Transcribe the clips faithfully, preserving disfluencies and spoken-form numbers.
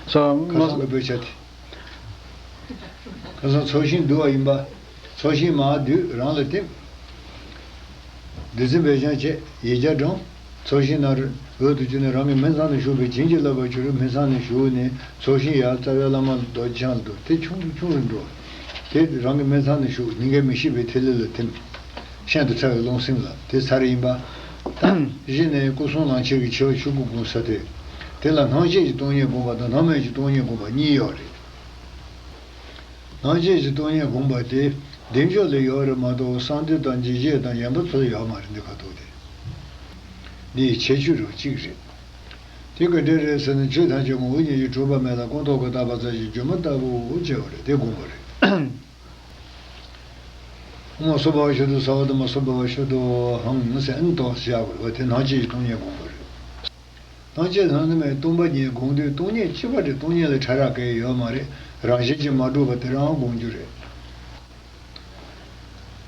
ས་ཁ་སང་གི་དཔེ་ཆ་དེ། ཁ་སང་ཚོགས་ཞིང་བསྡུ་བ་ཡིན་པ། ཚོགས་ཞིང་མར་བསྡུས་རང་ལ་བསྟིམ། བདུད་རྩི་འབེབས་སྦྱང་བྱས། ཡིག་བརྒྱ་བགྲངས། ཚོགས་ཞིང་ནང་འོག་ཏུ་བཅུག་ནས་རང་གི་སྨིན་མཚམས་ནས་ཞུགས་པའི་བྱིན་གྱིས་བརླབས་པ་ཆུ་རུ་སྨིན་མཚམས་ནས་ཞུགས་ནས་ཚོགས་ཞིང་ཡར་རྩ་བའི་བླ་མ་རྡོ་རྗེ་འཆང་ལ་འདུག་དེ་ཆུང་རུ་ཆུང་རུ་འགྲོ། དེ་རང་གི་སྨིན་མཚམས་ནས་ཞུགས། སྙིང་གའི་མི་ཤིགས་པའི་ཐིག་ལེ་ལ་ཐིམ། ཤིན་ཏུ་ཕྲ་བའི་རླུང་སེམས་ལ་དེ་ཚར་ཡིན་པ། ད་གཞི་ནས་སྐུ་གསུམ་ལང་ཆེན་གྱི་ཆེ་བ་ཆོས་སྐུ་བསྒོམ་ས་དེ། དེ་ལ་སྣང་མཆེད་ཀྱི་སྟོང་ཉིད་བསྒོམ་པ་དང་སྣང་མེད་ཀྱི་སྟོང་ཉིད་བསྒོམ་པ་གཉིས་ཡོད་རེད། སྣང་མཆེད་ཀྱི་སྟོང་ཉིད་བསྒོམ་པ་དེ་བདེ་མཆོག་ལ་ཡོད་རེད་མ་གཏོགས་གསང་འདུས་དང་འཇིགས་བྱེད་དང་གཞན་པ་ཚོ་ལ་ཡོད་མ་རེད། འདི་ཁ་ཐུག་དེ། འདི་ཡི་ཁྱད་ཆོས་རུ་གཅིག་རེད། དེ་ག་འདྲ་རེད་ཟེར་ན་ཆོས་ཐམས་ཅད་ངོ་བོ་ཉིད་ཀྱིས་གྲུབ་པ་མེད་ལ་ཀུན་རྟོག་གིས་བཏགས་པ་ཙམ་ཞིག་སྒྱུ་མ་ལྟ་བུ་ཅེས་པ་རེད། དེ་བསྒོམ་པ་རེད། ཨོཾ་སྭ་བྷཱ་ཝ་ཤུདྡྷ་སརྦ་དྷརྨ་སྭ་བྷཱ་ཝ་ཤུདྡྷོ་ཧཾ་ཟེར་ཨན་ཏོག་བཞག་དགོས་པ་དེ་སྣང་མཆེད་ཀྱི་སྟོང་ཉིད་བསྒོམ་པ་རེད། སྣང་མཆེད་ལྷག་མཐོང་མའི་སྟོང་པ་ཉིད་བསྒོམ་དུས་སྟོང་ཉིད་གཅིག་པ་རེད། སྟོང་ཉིད་ལ་ཕྲ་རགས་གང་ཡང་ཡོད་མ་རེད། རང་བཞིན་གྱིས་མ་གྲུབ་པ་དེ་རང་བསྒོམ་རྒྱུ་རེད།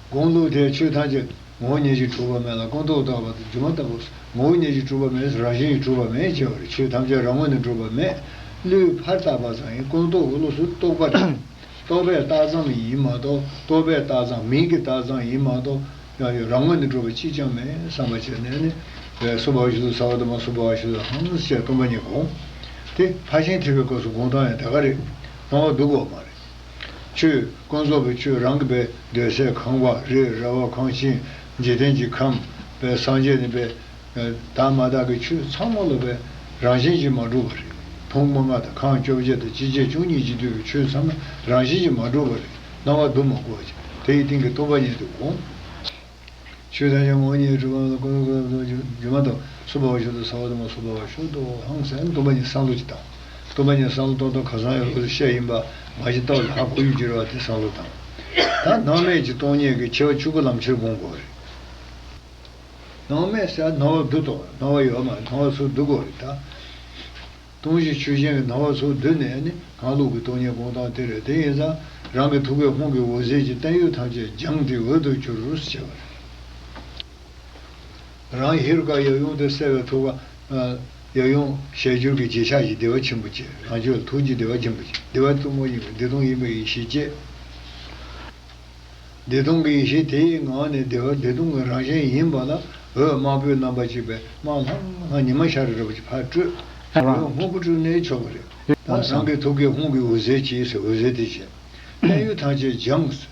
སྒོམ་ལུགས་དེ་ཆོས་ཐམས་ཅད་ངོ་བོ་ཉིད་ཀྱིས་གྲུབ་པ་མེད་ལ་ཀུན་རྟོག་བཏགས་པ་དང་སྒྱུ་མ་ལྟ་བུ། ངོ་བོ་ཉིད་ཀྱིས་གྲུབ་པ་མེད། རང་བཞིན་གྱིས་གྲུབ་པ་མེད་ཅེས་པ་རེད། ཆོས་ཐམས་ཅད་རང་ངོས་ནས་གྲུབ་པ་མེད། བློས་ཕར་བཏགས་པ་ཙམ་ཡིན། ཀུན་རྟོག་གི་བློ་སུ་རྟོག་པ་རེད། རྟོག་པས་བཏགས་ཙམ་ཡིན་མ་གཏོགས་རྟོག་པས་བཏགས་ཙམ་མིང་གིས་བཏགས་ཙམ་ཡིན་མ་གཏོགས་ཡང་ཡང་རང་ངོས་ནས་གྲུབ་པ་གཅིག་ཀྱང་མེད་བསམ་པ་བྱས་ནས་ནི། སྭ་བྷཱ་ཝ་ཤུདྡྷ་སརྦ་དྷརྨ་སྭ་བྷཱ་ཝ་ཤུདྡྷོ་ཧཾ་ཞེས་སྟོང་པ་ཉིད་བསྒོམ། དེ་ཕར་ཕྱིན་ཐེག་པའི་སྐབས་སུ་བསྒོམ་སྟངས་ཡང་དེ་ག་རེད། སྣང་བ་སྡུག་གོ་མ་རེད། ཆོས་ཀུན་རྫོབ་པའི་ཆོས་རང་གི་བས་འདོད་སྲེད་ཁམས་པ་རི་ར་བ་ཁང་ཆེན་འཇིག་རྟེན་གྱི་ཁམས་པའི་སངས་རྒྱས་ནི་པའི་དག་མ་དག་གི་ཆོས་ཚང་མ་ལ་བས་རང་བཞིན་གྱིས་མ་གྲུབ་པ་རེད། ཕུང་པོ་ལྔ་དང་ཁམས་བཅོ་བརྒྱད་དང་ཅི་བྱེད་བཅུ་གཉིས་ཀྱི་དུས་ཀྱི་ཆོས་ཚང་མ་རང་བཞིན་གྱིས་མ་གྲུབ་པ་རེད། སྣང་བ་སྡུག་མ་གོ་བ་ཅིག་དེ་ཡི་སྟེང་གི་སྟོང་པ་ཉིད་དུ་འོང་། ཆོས་ཐམས་ཅད་ངོ་བོ་ཉིད་གྲུབ་པ་ལ་ཀུན་རྟོག་སྒྱུ་མ་ལྟ་བུ། སྭ་བྷཱ་ཝ་ཤུདྡྷ་སརྦ་དྷརྨ་སྭ་བྷཱ་ཝ་ཤུདྡྷོ་ཧཾ་ཟེར་སྟོང་པ་ཉིད་བསམ་བློ་ཅིག་བཏང་། སྟོང་པ་ཉིད་བསམ་བློ་གཏོང་སྟངས་ཁ་སང་ཡང་འོག་ཏུ་བཤད་ཡིན་པ་མ་གཞི་རྟོགས་ལ་ཧ་གོ་ཡོད་ཀྱི་རེད་བ། དེ་བསམ་བློ་བཏང་། ད་སྣང་མེད་ཀྱི་སྟོང་ཉིད་ཀྱི་ཆེ་བ་ཆོས་སྐུ་ལམ་ཁྱེར་སྒོམ་དགོས་རེད། སྣང་མེད་ཟེར་སྣང་བ་སྡུག་ཏོ། སྣང་བ་ཡོད་མ་རེད། སྣང་བ་ཚུར་བསྡུ་དགོས་རེད་ད། སྟོང་གཞི་ཆོས་ཅན་གྱི་སྣང་བ་ཚུར་བསྡུས་ནས་ནི་སྔགས་ལུགས་ཀྱི་སྟོང་ཉིད་སྒོམ་སྟངས་དེ་རེད། དེ་ཡིན་ཙང་རང་གི་ཐུགས་ཀའི་ཧཱུྃ་གི་འོད་ཟེར་གྱིས་བརྟན་གཡོ་ཐམས་ཅད་སྦྱངས་ཏེ་འོད་དུ་གྱུར་ཞེས་པ་རེད། རང་ཧེ་རུ་ཀ་ཡབ་ཡུམ་དེ་གསལ་བའི་ཐུགས་ཀ་ཡབ་ཡུམ་ཞལ་སྦྱོར་གྱི་རྗེས་ཆགས་ཀྱི་བདེ་བ་ཆེན་པོ་བསྐྱེད། རང་ཆོས་ལ་ཐུགས་ཀྱི་བདེ་བ་ཆེན་པོ་བསྐྱེད། བདེ་བ་གཏུམ་མོ་ཡིན་པས་བདེ་སྟོང་ཡིན་པའི་ཡེ་ཤེས་བསྐྱེད། བདེ་སྟོང་གི་ཡེ་ཤེས་དེའི་ངང་ནས་བདེ་བ་བདེ་སྟོང་གི་རང་བཞིན་ཡིན་པ་ལ་འོད་དམར་པོའི་རྣམ་པ་ཅིག་པའི་དམར་ལྷང་ལྷང་ཉི་མ་ཤར་རི་འདྲ་པོ་ཅིག་ཕར་སྤྲོས། འོད་སྔོན་པོ་སྤྲོས་ནས་ཆོག་གི་རེད། ད་རང་གི་ཐུགས་ཀའི་ཧཱུྃ་གི་འོད་ཟེར་གྱིས་ཟེར་འོད་ཟེར་དེ་བྱས། བརྟན་གཡོ་ཐམས་ཅད་སྦྱངས།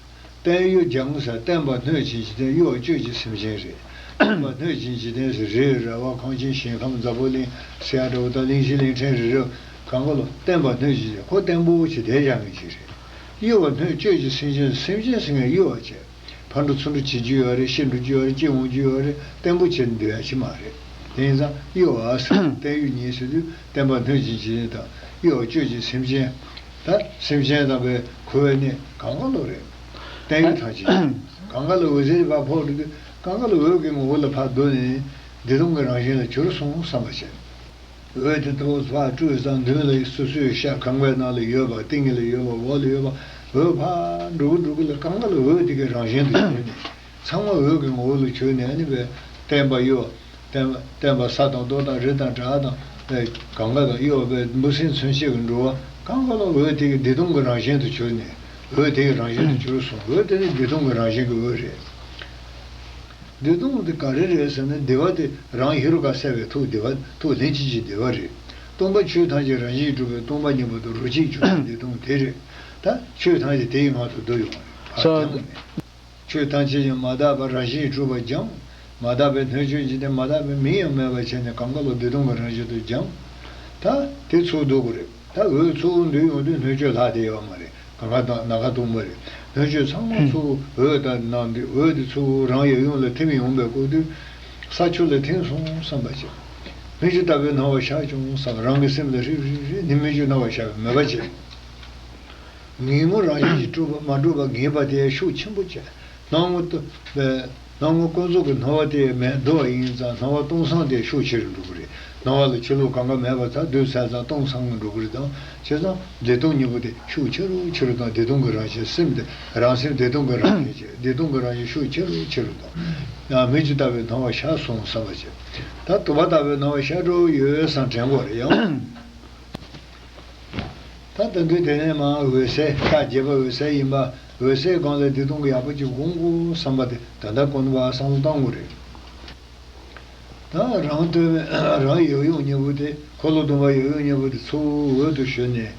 བརྟན་གཡོ་སྦྱངས་ཟེར་བརྟན་པ་སྣོད་ཅན་གྱི་རྟེན། གཡོ་བ་གཅོད་ཀྱི་སེམས་ཅན་རེད། བརྟན་པ་སྣོད་ཅན་གྱི་རྟེན་ཟེར་རི་ར་བ་ཁང་ཆེན་ཞིང་ཁམས་འཛམ་བུ་གླིང་ཟེར་ཡ་འདྲ་པོ་དང་གླིང་བཞི་གླིང་ཕྲན་རི་རབ་གང་ག་ལ་བརྟན་པ་སྣོད་ཅན་གྱི་ཁོ་བརྟན་པོ་ཞིག་བསྡད་བཞག་མཁན་ཅིག་རེད། གཡོ་བ་སྣོད་གཅོད་ཀྱི་སེམས་ཅན། སེམས་ཅན་ཟེར་མཁན་གཡོ་བ་བྱས། ཕར་འགྲོ་ཚུར་འགྲོ་བྱེད་རྒྱུ་ཡོད་རེད། ཤི་འགྲོ་རྒྱུ་ཡོད་རེད། སྐྱེ་འོང་རྒྱུ་ཡོད་རེད། བརྟན་པོ་བྱས་ནས་སྡོད་ཡ་ཅིག་མ་རེད། དེ་ཡིན་ཙང་གཡོ་བ་ཟེར་བརྟན་གཡོ་གཉིས་ཟེར་དུས་བརྟན་པ་སྣོད་ཅན་གྱི་རྟེན་དང་གཡོ་བ་གཅོད་ཀྱི་སེམས་ཅན། ད་སེམས་ཅན་དང་པའི་འཁོར་བའི་གནས་གང་ག་ལ་རེད། བརྟན་གཡོ་ཐམས་ཅད་གང་ག་ལ་འོད་ཟེར་ཕར་ཕོག་འགྲོ་དུས་གང་ག་ལ་འོད་ཀྱི་ངོ་བོ་ལ་ཕར་བསྡུ་ནས་བདེ་སྟོང་གི་རང་བཞིན་ལ་གྱུར་སོང་བསམ་པ་བྱས། འོད་དེ་ཏོག་ཙམ་ཕར་སྤྲོས་ཙང་མདུན་ལ་སོ་སོའི་ཤ་གང་བའི་ནང་ལ་ཡོད་པ། སྟེང་ལ་ཡོད་པ། འོག་ལ་ཡོད་པ། འོད་ཕར་འགྲོ་གི་འགྲོ་གི་ལ་གང་ག་ལ་འོད་དེ་གའི་རང་བཞིན་དུ་གྱུར་ནས་ཚང་མ་འོད་ཀྱི་ངོ་བོ་ལ་གྱུར་ནས་ཨ་ནི་བས་བརྟན་པ་གཡོ་བ། བརྟན་པ་བརྟན་པ་ས་དང་རྡོ་དང་རི་དང་བྲག་དང་བས་གང་ག་དང་གཡོ་བ་བས་འབུ་སྲིན་ཚོན་ཆེ་གི་འགྲོ་བ་གང་ག་ལ་འོད་དེ་གའི་བདེ་སྟོང་གི་རང་བཞིན་དུ་གྱུར་ནས་འོད་དེ་གའི་རང་བཞིན་དུ་གྱུར་སོང་། འོད་དེ་ནི་བདེ་སྟོང་གི་རང་བཞིན་གྱི་འོད་རེད། བདེ་སྟོང་དེ་ག་རེ་རེད་ཟེར་ན་བདེ་བ་དེ་རང་ཧེ་རུ་ཀ་གསལ་བའི་ཐུགས་བདེ་བ་ཐུགས་ལྷན་སྐྱེས་ཀྱི་བདེ་བ་རེད། སྟོང་པ་ཆོས་ཐམས་ཅད་རང་བཞིན་གྱིས་གྲུབ་པའི་སྟོང་པ་ཉིད་པོ་དང་རོ་གཅིག་གྱུར་པའི་བདེ་སྟོང་དེ་རེད། ད་ཆོས་ཐམས་ཅད་དེ་ཡི་ངང་དུ་བསྡུ་ཡོང་བ་རེད། ཕར་སྦྱངས་ནས། ཆོས་ཐམས་ཅད་ཀྱང་མ་དག་པ་རང་བཞིན་གྱིས་གྲུབ་པ་སྦྱངས། མ་དག་པའི་སྣོད་བཅུད་འཇིག་རྟེན། མ་དག་པའི་མིང་ཡང་མེད་པར་བྱས་ནས་གང་ག་ལ་བདེ་སྟོང་གི་རང་བཞིན་དུ་སྦྱངས། ད་དེ་ཚུར་བསྡུ་དགོས་རེད། ད་འོད་ཚུར་འདུས་ཡོང་དུས་སྣོད་བཅུད་ལྷག་བསྡད་ཡོད་མ་རེད། གང་ག་དང་ནམ་མཁའ་སྟོང་པ་རེད། སྣོད་བཅུད་ཚང་མ་ཚུར་འོད་ལྟར་སྣང་དུས་འོད་དེ་ཚུར་རང་ཡབ་ཡུམ་ལ་ཐིམ་ཡོང་བའི་སྐབས་དུས་ས་ཆུ་ལ་ཐིམ་སོང་བསམ་པ་བྱེད། སྨིག་རྒྱུ་ལྟ་བུའི་སྣང་བ་ཤར་བྱུང་བསམ། རང་གི་སེམས་ལ་ཧྲིལ་ཧྲིལ་ཧྲིལ་ནི་སྨིག་རྒྱུ་སྣང་བ་ཤར་བའི་མོས་པ་བྱེད། ངེས་ངོ་རང་བཞིན་གྱིས་གྲུབ་པ་མ་གྲུབ་པ་ངེས་པ་དེ་ཤུགས་ཆེན་པོ་བྱས། སྣང་ངོ་ལྟ་བའི་སྣང་ངོ་ཀུན་རྫོབ་ཀྱི་སྣང་བ་དེ་མེད་འདུ་བ་ཡིན་ཙང་སྣང་བ་སྟོང་སང་དེ་ཤུགས་ཆེ་རུ་འགྲོ་གི་རེད། སྣང་བ་ལ་ཕྱི་ལོགས་གང་ག་མེད་པ་ཙང་སྡུག་ཚ་ཙང་སྟོང་སང་གི་འགྲོ་གི་རེད་དང་། བྱས་ཙང་བདེ་སྟོང་གཉིས་པོ་དེ་ཤུགས་ཆེ་རུ་ཆེ་རུ་དང་བདེ་སྟོང་གི་རང་བཞིན་སེམས་དེ་རང་སེམས་བདེ་སྟོང་གི་རང་བཞིན་བྱས། བདེ་སྟོང་གི་རང་བཞིན་ཤུགས་ཆེ་རུ་ཆེ་རུ་དང་། ཡང་སྨིག་རྒྱུ་ལྟ་བུའི་སྣང་བ་ཤར་སོང་བསམ་པ་བྱས། ད་དུ་བ་ལྟ་བུའི་སྣང་བ་ཤར་འགྲོ་ཡོད་བསམ་དྲན་དགོས་རེད་ཡང་། ད་ལྟ་དུས་དེ་ནས་མར་འོད་གསལ་ཤག་བརྒྱད་པ་འོད་གསལ་ཡིན་པ། འོད་གསལ་སྒང་ལ་བདེ་སྟོང་གི་ཡག་པོ་ཅིག་སྒོམ་དགོས་བསམ་པ་དེ་ད་ལྟ་ཀུན་པ་བསམ་བློ་གཏོང་དགོས་རེད། ད་རང་ལྟོས་མེད་རང་ཡབ་ཡུམ་གཉིས་པོ་དེ། འཁོར་ལོ་སྡོམ་པ་ཡབ་ཡུམ་གཉིས་པོ་དེ་ཚུར་འོད་དུ་ཞུ་ནས་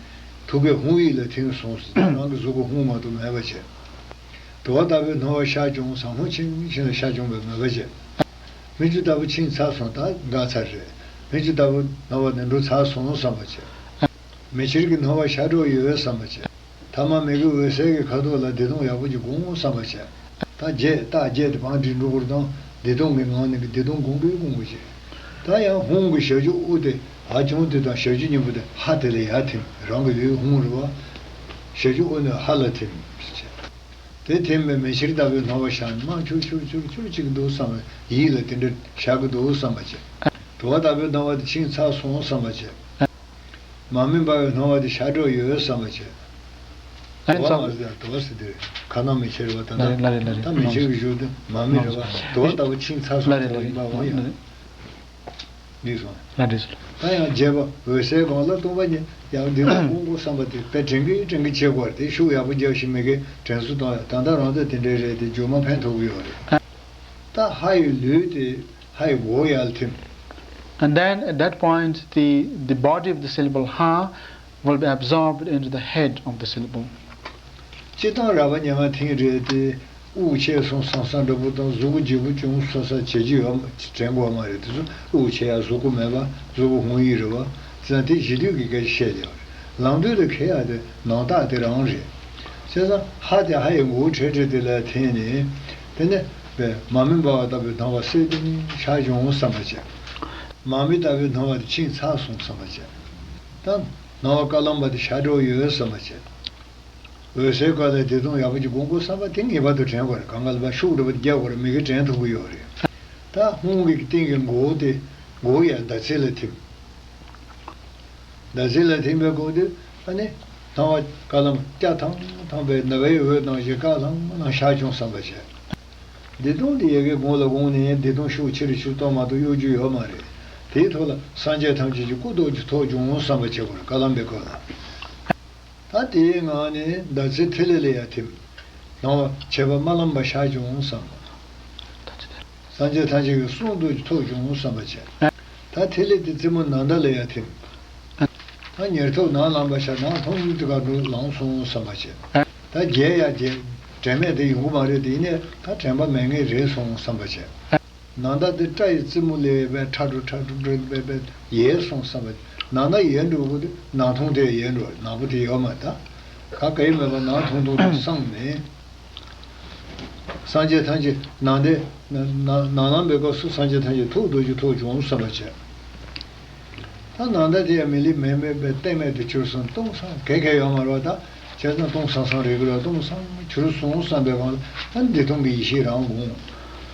ཐུགས་ཀའི་ཧཱུྃ་ཡིག་ལ་ཐིམ་སོང་ཟེར། རང་གི་གཟུགས་པོ་ཧཱུྃ་མ་གཏོགས་མེད་པ་བྱས། དུ་བ་ལྟ་བུའི་སྣང་བ་ཤར་བྱུང་། ཟང་ཧོ་ཆིང་ཆིང་ལ་ཤར་བྱུང་བས་མོས་པ་བྱས། མིག་ཆུ་ལྟ་བུ་ཕྱིན་ཚར་སོང་། ད་འགག་ཚར་རེད། མིག་ཆུ་ལྟ་བུ་སྣང་བ་དེ་འགྲོ་ཚར་སོང་བསམ་པ་བྱས། མེ་ལྕེ་གི་སྣང་བ་ཤར་འགྲོ་ཡོད་བསམ་པ་བྱས། ཐ་མ་མིག་གི་འོད་གསལ་གྱི་ཁ་དོག་ལ་བདེ་སྟོང་ཡག་པོ་ཅིག་སྒོམ་བསམ་པ་བྱས། ད་བརྒྱད་རྟགས་བརྒྱད་དེ་བང་སྒྲིག་འགྲོ་དགོས་དང་། བདེ་སྟོང་གི་ངང་ནས་བདེ་སྟོང་སྒོམ་དགོས་སྒོམ་དགོས་བྱས། ད་ཡང་ཧཱུྃ་གི་ཞབས་ཀྱུ་དབུ་དེ་ཨ་ཆུང་དེ་དང་ཞབས་ཀྱུ་གཉིས་པོ་དེ་ཧ་དེ་ལ་ཡར་ཐིམ། རང་གི་ཡུལ་ཧཱུྃ་རེད་བ། ཞབས་ཀྱུ་དབུ་ནས་ཧ་ལ་ཐིམ་བྱས། དེ་ཐིམ་པས་མེ་ལྕེ་ལྟ་བུའི་སྣང་བ་ཤར་ནས་མར་ཆུར་ཆུར་ཆུར་ཆུར་ཅིག་འདུག་བསམ་པས། ཡིད་ལ་དེ་འདྲ་ཤར་གི་འདུག་བསམ་པ་བྱས། དུ་བ་ལྟ་བུའི་སྣང་བ་དེ་ཕྱིན་ཚར་སོང་བསམ་པ་བྱས། མ་སྨིན་པའི་སྣང་བ་དེ་ཤར་འགྲོ་ཡོད་བསམ་པ་བྱས། ཨ་ནི་དུ་བ་མ་ཟེར། དུ་བ་ཟེར་དེ་ཁ་ནང་མེ་ལྕེ་རེད་བ། ད་ལྟ་ལ་རེད་ལ་རེད། ད་མེ་ལྕེ་གི་གཞུག་དེ་མ་སྨིན་རེད་བ། དུ་བ་ལྟ་བུ་ཕྱིན་ཚར་སོང་ཟེར་ཡིན་པ་འོང་ཡ། འདི་སོང་། ལ་འདི་སོང་། ད་ཡང་བརྒྱད་པ་འོད་གསལ་སྒང་ལ་སྟོང་པ་ཉིད་ཡང་འདི་ལ་ཀུན་སྒོམ་བསམ་པ་དེ་དཔེ་དྲན་གི་དྲན་གི་བྱེད་དགོས་རེད། དེ་ཤུགས་ཡག་པོ་རྒྱག་ཤིག་མི་དགེ་དྲན་གསོ་གཏོང་ཡ། ད་ལྟ་རང་ཚོ་དེ་འདྲའི་རེད་དེ་མཇུག་མ་ཕན་ཐོགས་གི་ཡོད་རེད། ད་ཧ་ཡི་ལུས་དེ་ཧ་ཡི་མགོ་ཡར་ཐིམ། And then at that point, the, the body of the syllable ha will be absorbed into the head of the syllable. སྤྱིར་བཏང་ར་བ་ཉེ་མ་ཐིང་རེད་དེ། དབུགས་ཆད་སོང་སང་སང་འདྲ་པོ་དང་གཟུགས་པོ་ལྗིད་པོ་བྱུང་ས་ས་བྱེད་ཀྱི་ཡོད་མ། དྲན་དགོས་མ་རེད། དེ་ཚོ་དབུགས་ཆད་ཡ་གཟུགས་པོ་མེད་པ། གཟུགས་པོ་ཧཱུྃ་ཡིག་རེད་བ། བྱས་ཙང་དེ་གཞི་དུས་ཀྱི་སྐད་ཆ་བཤད་ཀྱི་ཡོད་རེད། ལངས་དུས་ལ་ཁེལ་ཡ་དེ་ནང་རྟགས་དེ་རང་རེད། བྱས་ཙང་ཧ་དེ་ཧ་ཡི་མགོ་བོ་ཁྲེ་ཁྲེ་དེ་ལ་འཐེན་ནས། དེ་ནས་པས་མ་སྨིན་པ་ལྟ་བུའི་སྣང་བ་སད་དེ་ནི་ཤར་བྱུང་བསམ་པ་བྱས། མ་སྨིན་ལྟ་བུའི་སྣང་བ་དེ་ཕྱིན་ཚར་སོང་བསམ་པ་བྱས། ད་སྣང་བ་དཀར་ལམ་པ་དེ་ཤར་འགྲོ་ཡོད་བསམ་པ་བྱས། འོད་གསལ་སྐབས་ལ་བདེ་སྟོང་ཡག་པོ་ཅིག་སྒོམ་དགོས་བསམ་པ་དེ་ངེས་པར་དུ་དྲན་དགོས་རེད། གང་ག་ལ་ཕར་ཤུགས་འདྲ་པོ་རྒྱག་དགོས་རེད། མི་དགེ་དྲན་ཐུབ་ཀྱི་ཡོད་རེད། ད་ཧཱུྃ་གི་སྟེང་གི་མགོ་བོ་དེ་མགོ་བོ་ཡར་ཟླ་ཚེས་ལ་ཐིམ། ཟླ་ཚེས་ལ་ཐིམ་པའི་སྒང་དེ་ཨ་ནི་སྣང་བ་དཀར་ལམ་སྐྱ་ཐང་ཐང་པའི་ཟླ་བའི་འོད་ནང་བཞིན་དཀར་ལྷང་ལྷང་ཤར་བྱུང་བསམ་པ་བྱས། བདེ་སྟོང་དེ་ཡ་གི་སྒང་ལ་དགོངས་ནས་བདེ་སྟོང་ཤུགས་ཆེ་རུ་ཆེ་རུ་གཏོང་མ་གཏོགས་གཡོ་རྒྱུ་ཡོད་མ་རེད། དེའི་ཐོག་ལ་སངས་རྒྱས་ཐམས་ཅད་ཀྱི་སྐུ་རྡོ་རྗེ་ཐོགས་བྱུང་བསམ་པ་བྱེད་དགོས་རེད། དཀར་ལམ་པའི་སྐབས་ལ། ད་དེའི་ངང་ནས་ཟླ་ཚེས་ཐིག་ལེ་ལ་ཡར་ཐིམ། སྣང་བ་མཆེད་པ་དམར་ལམ་པ་ཤར་བྱུང་བསམ། སངས་རྒྱས་ཐམས་ཅད་ཀྱི་གསུང་དུ་ཐོས་བྱུང་བསམ་པ་བྱས། ད་ཐིག་ལེ་དེ་རྩེ་མོ་ནམ་ཟླ་ལ་ཡར་ཐིམ། ད་ཉེར་ཐོབ་ནམ་ལངས་པ་ཤར། ནམ་མཐོང་ཡུལ་དེ་ག་འགྲོ་ལངས་སོང་བསམ་པ་བྱས། ད་བརྒྱད་ཡར་བརྒྱད་དྲན་མེད་དེ་ཡོང་གི་མ་རེད། དེ་ཡིན་ནའི་ད་དྲན་པ་མེད་ངེས་རེད་སོང་བསམ་པ་བྱས། ནམ་ཟླ་དེ་སྐྲ་ཡི་རྩེ་མོ་ལས་བས་ཁྲ་དྲུག་ཁྲ་དྲུག་འགྲོ་བས་བས་ཡལ་སོང་བསམ་པ། ནམ་ཟླ་ཡལ་འགྲོ་གི་དེ་ནམ་མཐོང་དེ་ཡལ་འགྲོ། ནག་པོ་དེ་ཡོད་མ་རེད། ད་ག་གེ་མེད་པ་ནམ་མཐོང་མཐོང་དུ་བསམ་ནས། སངས་རྒྱས་ཐམས་ཅད་ནམ་ཟླའི་ནམ་ནམ་ལངས་པའི་སྐབས་སུ་སངས་རྒྱས་ཐམས་ཅད་ཐུགས་རྡོ་རྗེ་ཐོགས་བྱུང་བསམ་པ་བྱས། ད་ནམ་ཟླ་དེ་ཡང་མི་ལི་མེ་མེ་བས་ལྟེ་མེད་དུ་གྱུར་སོང་། སྟོང་སང་གེ་གེ་ཡོད་མ་རེད་བ། ད་བྱས་ཙང་སྟོང་སང་སང་རེད་གི་ར། སྟོང་སང་གྱུར་སོང་བསམ་པའི་སྒང་ལ་ད་བདེ་སྟོང་གི་ཡེ་ཤེས་རང་སྒོམ།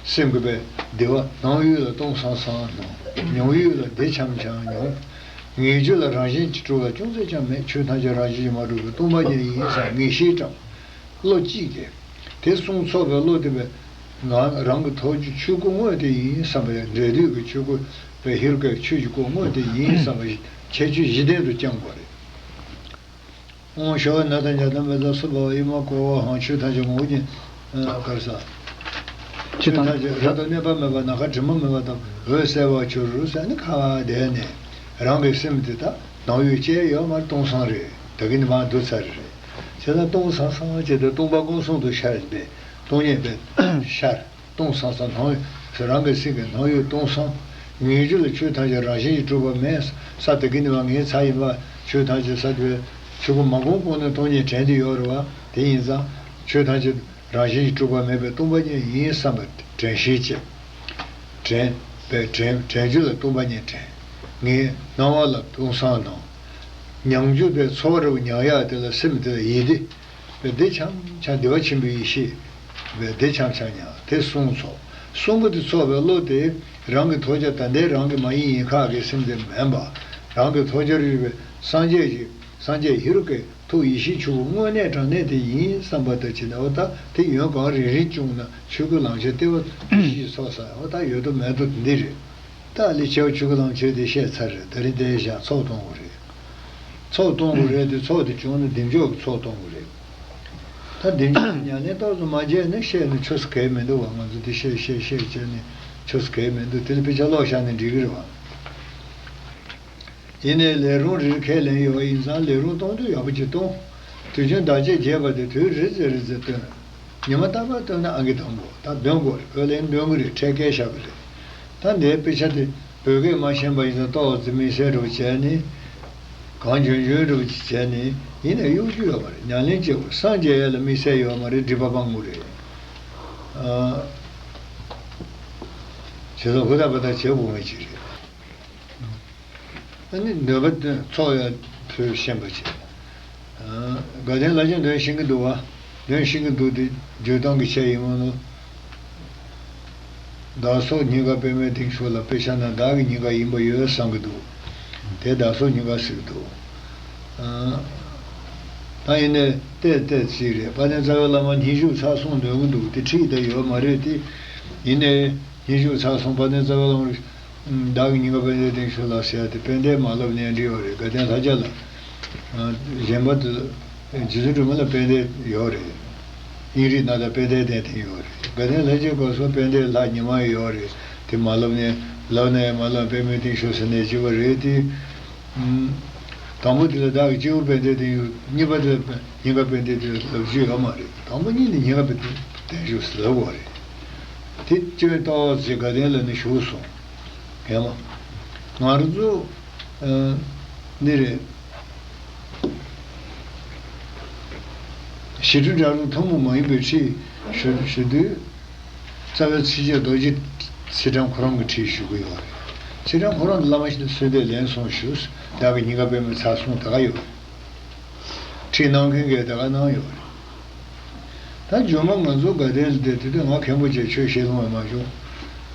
སེམས་ཀྱི་པའི་བདེ་བ་སྣང་ཡུལ་ལ་སྟོང་སང་སང་སྣང་། མྱོང་ཡུལ་ལ་བདེ་འཆམ་འཆམ་མྱོང་། ངེས་འབྱུང་ལ་རང་བཞིན་གྱིས་གྲུབ་པ་ཅུང་ཟད་ཀྱང་མེད། ཆོས་ཐམས་ཅད་རང་བཞིན་གྱིས་མ་གྲུབ་པའི་སྟོང་པ་ཉིད་ཡིན་བསམ་ངེས་ཤེས་དྲངས། བློ་གཅིག་གིས། དེ་གསུངས་ཚར་བའི་བློ་དེ་བས་ང་རང་གི་ཐོག་གི་ཆོས་སྐུ་དངོས་དེ་ཡིན་བསམ་པའི་འབྲས་དུས་ཀྱི་ཆོས་སྐུ་བས་ཧེ་རུ་ཀའི་ཆོས་ཀྱི་སྐུ་དངོས་དེ་ཡིན་བསམ་པའི་ཁྱད་ཆོས་བཞི་ལྡན་དུ་བསྐྱང་དགོས་རེད། ཨོཾ་ཤ་བ་ན་ད་ཉ་ད་མེ་ད་སུ་བྷ་བ་ཨི་མ་ཀོ་བ་ཧང་། ཆོས་ཐམས་ཅད་ངོ་བོ་ཉིད། ག་རེ་ཟ། ཆོས་ཐམས་ཅད་རབ་ཏུ་གནས་པ་མེད་པ། ནམ་མཁའ་དྲི་མ་མེད་པ་དང་། འོད་གསལ་བར་གྱུར་ཟེར་ནས་ཁ་བ་བསྡད་ནས་རང་གི་སེམས་དེ་ད་སྣང་ཡུལ་ཅི་ཡང་ཡོད་མ་རེད། སྟོང་སང་རེད། ད་གིན་ནི་མར་བསྡུ་ཚར་རེད། བྱས་ཙང་སྟོང་སང་སང་བྱས་ཏེ་སྟོང་པ་སྐུ་གསུང་དུ་ཤར་བས་སྟོང་ཉིད་པས་ཤར། སྟོང་སང་སང་སྣང་ཡུལ་རང་གི་སེམས་ཀྱི་སྣང་ཡུལ་སྟོང་སང་། ངེས་འབྱུང་ལ་ཆོས་ཐམས་ཅད་རང་བཞིན་གྱིས་གྲུབ་པ་མེད་ས། ད་གིན་ནི་མར་ངའི་ཚ་ཡིན་པ། ཆོས་ཐམས་ཅད་ས་དེ་ཆོས་སྐུ་མ་སྒོམ་གོང་ནས་སྟོང་ཉིད་དྲན་དུ་ཡོད་རེད་བ། དེ་ཡིན་ཙང་ཆོས་ཐམས་ཅད་རང་བཞིན་གྱིས་གྲུབ་པ་མེད་པས་སྟོང་པ་ཉིད་ཡིན་བསམ་པ་དྲན་ཤེས་བྱེད། དྲན་པའི་དྲན་དྲན་རྒྱུ་ལ་སྟོང་པ་ཉིད་དྲན། ངའི་སྣང་བ་ལ་སྟོང་སང་སྣང་། མྱང་རྒྱུ་པའི་ཚོར་བ་མྱང་ཡག་དེ་ལ་སེམས་དེ་ལ་ཡིད་བདེ་བའི་བདེ་འཆམ་འཆམ་བདེ་བ་ཆེན་པོའི་ཡེ་ཤེས་པའི་བདེ་འཆམ་འཆམ་མྱང་དེ་གསུངས་སོ། གསུམ་པོ་དེ་ཚོར་བའི་བློ་དེ་རང་གི་ཐོག་ཀྱང་ད་ལྟའི་རང་གི་མ་ཡིན་ཡིན་ཁག་གི་སེམས་དེ་མིན་པ། རང་གི་ཐོག་ཀྱང་རིག་པའི་སངས་རྒྱས་ཀྱི་སངས་རྒྱས་ཧེ་རུ་ཀའི་ཐུགས་ཡེ་ཤེས་ཆོས་སྐུ་དངོས་གནས་དྲང་གནས་དེ་ཡིན་བསམ་པ་དང་བྱས་ནས། འོ་ད་དེ་ཡོན་གང་རིང་རིང་བྱུང་ན་ཆོས་སྐུ་ལམ་ཁྱེར་ལྟེ་བ་བཞི་ཚོགས་ས། འོ་ད་ཡོད་དོ་མེད་དོ་འདི་རེད། ད་ལས་ཆེ་བ་ཆོས་སྐུ་ལམ་ཁྱེར་དེ་བཤད་ཚར་རེད། ད་རིང་དེ་བཞག་ཚོགས་གཏོང་དགོས་རེད། ཚོགས་གཏོང་དགོས་རེད་དེ། ཚོགས་དེ་བྱུང་ན་བདེ་མཆོག་གི་ཚོགས་གཏོང་དགོས་རེད། ད་བདེ་མཆོག་གི་ཉམས་ལེན་ཏོག་ཙམ་མ་བྱས་ན་བཤད་ན་ཆོས་སུ་གལ་མི་འདུག་བ། ང་ཚོ་འདི་བཤད་བཤད་བཤད་བྱས་ནས་ཆོས་སུ་གལ་མི་འདུག་དེ་ལ་དཔེ་ཆ་ཀློག་བཞག་ན་འགྲིག་གི་རེད་བ། ཡིན་ནའི་ལས་རུང་རེ་རེ་ཁས་ལེན་ཡོད་པ་ཡིན་ཙང་ལས་རུང་གཏོང་དུས་ཡག་པོ་ཅིག་གཏོང་། དུས་ཆེན་བདག་གཅེས་བྱས་པ་དེ་དུས་རེ་ཙམ་རེ་ཙམ་སྟོན། ཉི་མ་རྟག་པར་སྟོན་ན་ཨང་ཀི་དང་པོ་ད་འདོན་དགོས་རེད། ཨོ་ལན་འདོན་གི་རེད། ཁྲལ་བཀལ་བཞག་གི་རེད། ད་འདིའི་དཔེ་ཆ་དེ་བོད་སྐད་མ་ཤེས་པ་ཡིན་ཙང་ཏོག་ཙམ་དམིགས་བསལ་རུ་བྱས་ནས་གང་འཇོན་འཇོན་རུ་བྱས་ནས་ཡིན་ནའི་གཡོ་སྒྱུ་ཡོད་མ་རེད། ཉམས་ལེན་བྱེད་དགོས། སངས་རྒྱས་ཡ་ལ་དམིགས་བསལ་ཡོད་མ་རེད། སྒྲིབ་པ་སྤང་དགོས་རེད། ཨ། བྱས་ཙང་ཧུར་ཐག་འབད་ཐག་བྱེད་དགོས་ངེས་ཅིག་རེད། ཨ་ནི་འདོན་པ་འདོན་ཚོགས་ཡ་ཕུལ་ཤེས་པ་བྱེད། ཨ། དགའ་ལྡན་ལྷ་ཆོས་འདོན་ཤེས་ཀྱི་འདུག་བ། འདོན་ཤེས་ཀྱི་འདུག་དེ་བརྗོད་སྟངས་ཀྱི་ཆ་ཡིན་མོ་ནོ། བདག་སོགས་སྙིང་ག་པདྨའི་སྟེང་བཞུགས་ལ་དཔེ་ཆ་ན་བདག་གི་སྙིང་ག་ཡིན་པ་ཡོད་བསམ་གྱི་འདུག་དེ་བདག་སོགས་སྙིང་ག་ཟེར་གྱི་འདུག་ཨ། ད་ཡིན་ནའི་ཏོག་ཙམ་ཅིག་རེད། དཔལ་ལྡན་རྩ་བའི་བླ་མ་སྙན་ཞུ་ཚར་སོང་འདོན་གྱི་འདུག་དེ་ཁྲིད་ད་ཡོད་མ་རེད་དེ། ཡིན་ནའི་སྙན་ཞུ་ཚར་སོང་། དཔལ་ལྡན་རྩ་བའི་བླ་མ་བདག་གི་སྙིང་ག་དཔལ་ལྡན་སྟེང་བཞུགས་ལ་ཟེར་ཡ་དེ་དཔལ་ལྡན་མ་ལབ་ནའི་འགྲིག་པ་རེད། དགའ་ལྡན་ལྷ་རྒྱལ་ལ། ཨ། གཞན་པ་དེ་རྗེ་བཙུན་སྒྲོལ་མ་ལ་དཔལ་ལྡན་ཡོད་རེད། དབྱིངས་རིག་ནང་ལ་དཔལ་ལྡན་བསྟན་འཛིན་ཡོད་རེད། དགའ་ལྡན་ལྷ་རྒྱལ་སྐབས་སུ་དཔལ་ལྡན་ལྷ་ཉི་མ་ཡོད་རེད། དེ་མ་ལབ་ནའི་ལབ་ནའི་མ་ལབ་པའི་མི་སྟེང་ཤོག་ཟེར་ནས་བྱེད་པ་རེད་དེ། ཨུམ། དང་པོ་དེ་ལ་བདག་གི་སྤྱི་བོ་དཔལ་ལྡན་བསྟན་ཡོད། གཉིས་པ་དེ་ལ་སྙིང་ག་དཔལ་ལྡན་བསྟན་ལབ་རྒྱུ་ཡོད་མ་རེད། དང་པོ་གཉིས་ནི་སྙིང་ག་དཔལ་ལྡན་བསྟན་བཞུགས་ཟེར་ལབ་དགོས་རེད། དེ་སྐྱོན་ཏོག་ཙམ་དགའ་ལྡན་ལ་ནི་ཞུགས་སོང་། ཧེ་མ། ང་རང་ཚོ། ཨ། འདི་རེད། ཞི་ཁྲོ་སྒྲ་རུང་ཐུན་མོང་མ་ཡིན་པའི་ཁྲིད་ཞུ་ཞུ་དུས། རྩ་བའི་ཚིགས་བཅད་རྡོ་རྗེ་ཚེས་བཀྲམ་ཁོ་རང་གི་ཁྲིད་ཞུ་གི་ཡོད་རེད། ཚེས་བཀྲམ་ཁོ་རང་གི་བླ་མ་ཞིག་ལ་གསོལ་འདེབས་ལན་གསུམ་ཞུས། བདག་གི་སྙིང་ག་པདྨའི་ཚར་གསུམ་དེ་ག་ཡོད་རེད། ཁྲིད་གནང་མཁན་གྱིས་དེ་ག་གནང་ཡོད་རེད། ད་རྗེས་མ་ང་ཚོ་དགའ་ལྡན་ལ་བསྡད་དུས་དེ་ང་མཁན་པོ་བྱས་ཆོས་བཤད་ལོང་བ་མ་བྱུང་།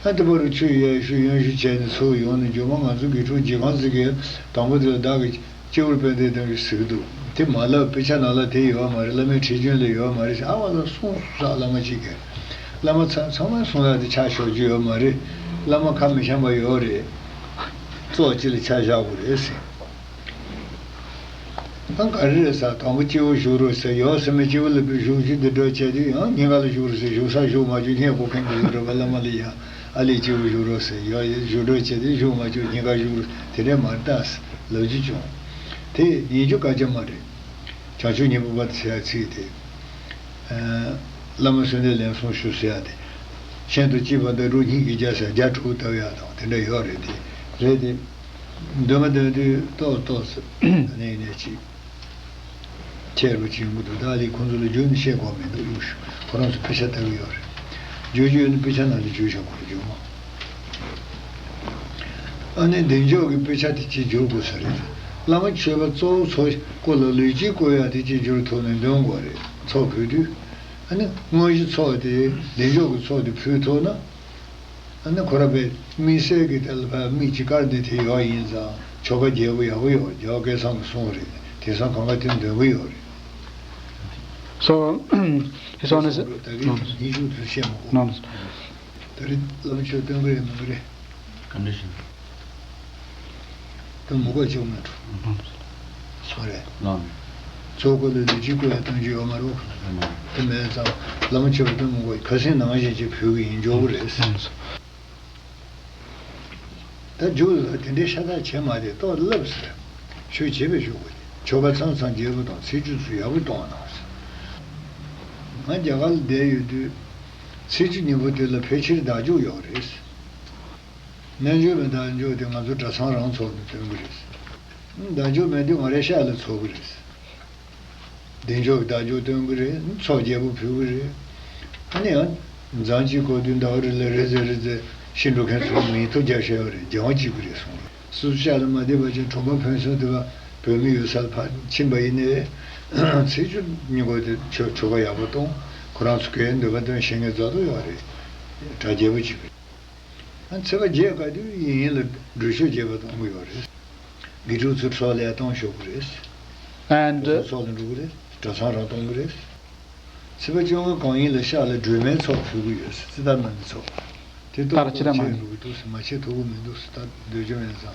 ཨ། དེ་བར་དུ་ཆོས་ཡར་ཞུ་ཡང་ཞུ་བྱས་ནས་ཚུར་ཡོང་ནས། རྗེས་མ་ང་ཚོ་དགེ་ཕྲུག་རྗེས་ཁང་ཟེར་མཁན་དང་པོ་དེ་ལ་བདག་གི་སྤྱི་བོར་དཔལ་ལྡན་བསྟན་བཞུགས་ཟེར་གྱི་འདུག་དེ་མ་ལབ། དཔེ་ཆ་ནང་ལ་དེ་ཡོད་མ་རེད། བླ་མའི་ཁྲིད་རྒྱུན་ལ་ཡོད་མ་རེད་ཟེར། ཨ་བ་ལ་གསུངས་སོང་། བླ་མ་གཅིག་གིས། བླ་མ་ཚང་ཚང་མས་གསུང་ཡག་དེ་ཆ་ཞོག་རྒྱུ་ཡོད་མ་རེད། བླ་མ་ཁ་མི་འཆམ་པ་ཡོད་རེད། ཙོག་གཅིག་ལ་ཆ་བཞག་དགོས་རེད་ཟེར། ཨ། ག་རེ་རེད་ཟེར། དང་པོ་སྤྱི་བོར་བཞུགས་རོགས་ཟེར། ཡོད་ཟེར་མི་སྤྱི་བོ་ལ་བཞུགས་རྒྱུ་འདི་འདྲ་བྱས་དུས་ཡང་སྙིང་ག་ལ་བཞུགས་རོགས་ཟེར། བཞུགས་ས་བཞུགས་མ་བཅུག་སྙད་གོ་མཁན་གྱི་ཡོད་རེད་པ། བླ་མ་ལ་ཡང་ཨ་ལས་སྤྱི་བོར་བཞུགས་རོགས་ཟེར། ཡོད་བཞུགས་རོགས་བྱས་དུས་བཞུགས་མ་བཅུག་སྙིང་ག་བཞུགས་རོགས་དེ་འདྲ་མ་རེད་ད་ཟེར་ལབ་རྒྱུ་བྱུང་། དེ་ཡིན་རྒྱུ་སྐད་ཆ་མ་རེད། བྱང་ཆུབ་སྙིང་པོ་པ་ཟེར་ཡ་ཚིག་དེ། ཨ། བླ་མ་གསོལ་འདེབས་ལན་གསུམ་ཞུ་ཟེར་ཡ་དེ། གཞན་དུ་སྐྱེས་པ་འདི་རུ་སྙིང་གི་རྒྱ་ཟེར་བརྒྱ་དྲུག་ལྟ་བ་ཡ་དང་དེ་འདྲ་ཡོད་རེད་དེ། རེད་དེ། འདོན་པ་འདོན་དུས་ཏོག་ཏོག་ཙམ་ད་ནས་ནས་ཅིག་ཁྱེད་རུ་ཅིག་ཡོང་གི་འདུག་ད་ལས་ཁོང་ཚོ་ལ་བརྗོད་ནས་བཤད་དགོས་མི་འདུག་གཡུག་ཞུ། ཁོ་རང་ཚོ་དཔེ་ཆ་ལྟ་གི་ཡོད་རེད། བརྗོད་རྒྱུ་ཡོད་ན་དཔེ་ཆ་ནང་ལ་བརྗོད་བཞག་དགོས་རེད། རྒྱུ་མ། ཨ་ནི་བདེ་མཆོག་གི་དཔེ་ཆ་དེ་གཅིག་བསྒྱུར་དགོས་ས་རེད། བླ་མ་མཆོད་པ་གཙོ་བོ་ཚོ་སྐོར་ལ་ལུས་དཀྱིལ་བསྐོར་ཡག་དེ་གཅིག་བསྒྱུར་ཐུབ་ན་འདོན་དགོས་རེད། ཚོགས་ཕུལ་དུས། ཨ་ནི་དངོས་གཞི་ཚོགས་དེ་བདེ་མཆོག་གི་ཚོགས་དེ་ཕུལ་ཐུབ་ན། ཨ་ནི་ཁོ་ར་པའི་དམིགས་བསལ་གྱི་དེ་ལ་ཕར་དམིགས་ཀྱི་བཀར་འདི་དེ་ཡོག་ཡིན་ཙང་ཆོ་ག་རྒྱས་པོ་ཡག་པོ་ཡོད། རྒྱལ་བ་སྐལ་བཟང་གི་གསུང་རེད། དེང་སང་གང་ག་དེ་འདོན་གི་ཡོད་རེད། So, his Honour is གསུང་རེད། ད་གིན་ཉིན་ཞུ་དུ་བཤད་མ་དགོས། No, no. ད་རེས་བླ་མ་མཆོད་སྟོན་གི་རེད་མི་གི་རེད། Condition. དེ་མི་དགོས་ཆོག་མེད་འགྲོ། སོང་རེད། ལགས། ཚོགས་འཁོར་ལ་ལུས་དཀྱིལ་བསྐོར་ཡ་གཏོང་རྒྱུ་ཡོད་མ་རེད། དེ་མེད་ཙང་བླ་མ་མཆོད་པ་སྟོན་མི་དགོས། ཁ་སེང་ནང་བཞིན་ཅིག་ཕུལ་གི་ཡིན། འཇོག་གི་རེད། ལགས། ད་རྒྱུགས་ལ་དེ་འདྲའི་ཤ་སྟག་བྱེད་མ་དེ་ཏོག་ལབ་ཟེར། ཆོས་བྱེད་པའི་ཞུ་དགོས་ཏེ། ཆོ་ག་ཚང་ཚང་རྒྱས་པོ་དང་ཚིགས་བཅད་ཚོ་ཡག་པོ་གཏོང་གནང་ཟེར། ང་རྒྱ་གར་ལ་བསྡད་ཡོད་དུས། ཚིགས་བཅད་སྙིང་པོ་དེ་ལ་ཕལ་ཆེར་བརྡ་རྒྱུགས་ཡོད་རེད། རྣལ་འབྱོར་པའི་བརྡ་རྒྱུགས་དེ་ང་ཚོ་གྲྭ་ཚང་རང་ཚོགས་ནས་སྟོན་གི་རེད། བརྡ་རྒྱུགས་མེད་དུས་ང་རའི་ཤག་ལ་ཚོགས་གི་རེད། བདེ་མཆོག་གི་བརྡ་རྒྱུགས་སྟོན་གི་རེད། ཚོགས་རྒྱས་པོ་ཕུལ་གི་རེད། ཨ་ནི་ཡང་། མཛངས་གཅིག་གོ་དུས་ཟླ་བ་རེ་ལ་རེ་ཟེར་རེ་ཟེར་ཤི་འགྲོ་མཁན་ཚོ་མིང་ཐོ་རྒྱག་བཞག་ཡོད་རེད། སྦྱང་བ་བྱེད་གི་རེད་གསུངས་རེད། སོ་སོ་ཤག་ལ་མ་བསྡད་པ་ཅན་གྲོང་པ་ཕན་ཚུན་དེ་བ་བོད་མི་ཡོད་ས་ལ་ཕར་ཕྱིན་པ་ཡིན་ནའི། ཚེས་བཅུ་ཉིན་གོ་དེ་ཆོ་ཆོ་ག་ཡག་པོ་གཏོང་། ཁོ་རང་ཚོ་གའི་འདོད་པ་འདོན་ཤེས་མཁན་རྫོགས་ཐོ་ཡོད་རེད། གྲ་རྒྱས་པོ་བྱེད་གི་རེད། ཨ། ཚེས་པ་བརྒྱད་ག་དུས་ཡིན་ཡིན་ལ་སྒྲུབ་མཆོད་རྒྱས་པ་གཏོང་གི་ཡོད་རེད། དགེ་ཕྲུག་ཚོ་འཚོགས་ལས་གཏོང་ཤོག་གི་རེད། And ཚོགས་ལ་འགྲོ་གི་རེད། གྲྭ་ཚང་རང་གཏོང་གི་རེད། ཚེས་པ་བཅོ་ལྔ་གང་ཡིན་ལ་ཤག་ལ་སྒྲོལ་མའི་ཚོགས་ཕུལ་གི་ཡོད་ཟེར། ཙི་ཏར་མ་ནི་ཚོགས། དེ་ཏོག་ཏོག་ཆེ་འགྲོ་གི་འདུག་ཟེར། མ་བྱེད་ཐུབ་གི་མི་འདུག་ཟེར། ད་འདོད་སྐྱོ་ཡིན་ཙང་།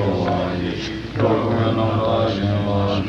འགྲོ་བ་ཡི། འགྲོ་ཀུན་རྣམ་དག་ཞིང་རློབ་པར་བྱ།